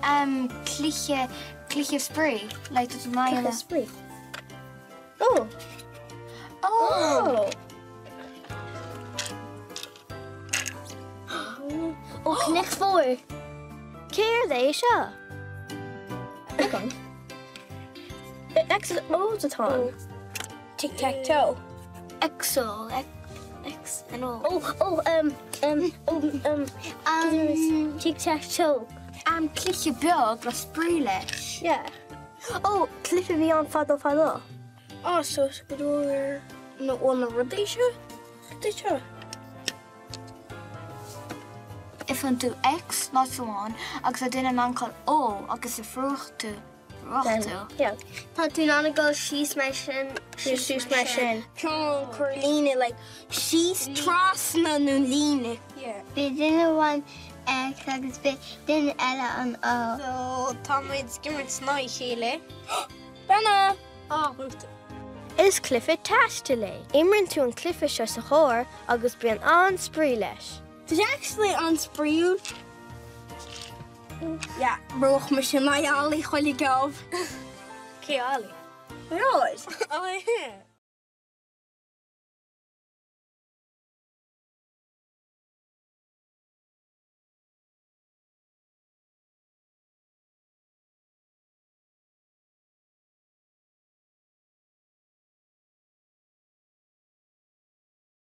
Um cluiche, cluiche spraoi, like tá tú in ann. Cluiche spraoi. Oh! Oh! Oh, Cnoic Mhór! Céard é seo? Beagán. X is O atá ann. Tic tac toe. X O X N O. Oh, oh, um, um, um, um, um, tic tac toe. Um, cluiche beag le spraoi leis. Yeah. Oh, cluiche a bhí ann fadó fadó. Oh, so is go leor na bhfuil na rudaí seo? Rudaí seo? If tú X lá amháin agus a duine in ann O agus a bhrúigh tú bhrúigh tú. Yeah. Tá tú in ann a dhul síos mar sin, síos mar sin. Ceann cur líne like síos trasna na líne. Yeah. Bhí duine amháin X agus bhí duine eile an O. So tá muid ag imirt in aghaidh a chéile. Beanna! Á, bhrúite. Is cluiche taistil é. Imríonn tú an cluiche seo sa charr agus bíonn an-spraoi leis. Tá sé actually an-spraoiúil. Yeah, bhrúigh mise in aghaidh Ollie chuile geábh. Cé Ollie? Rós. Oh yeah.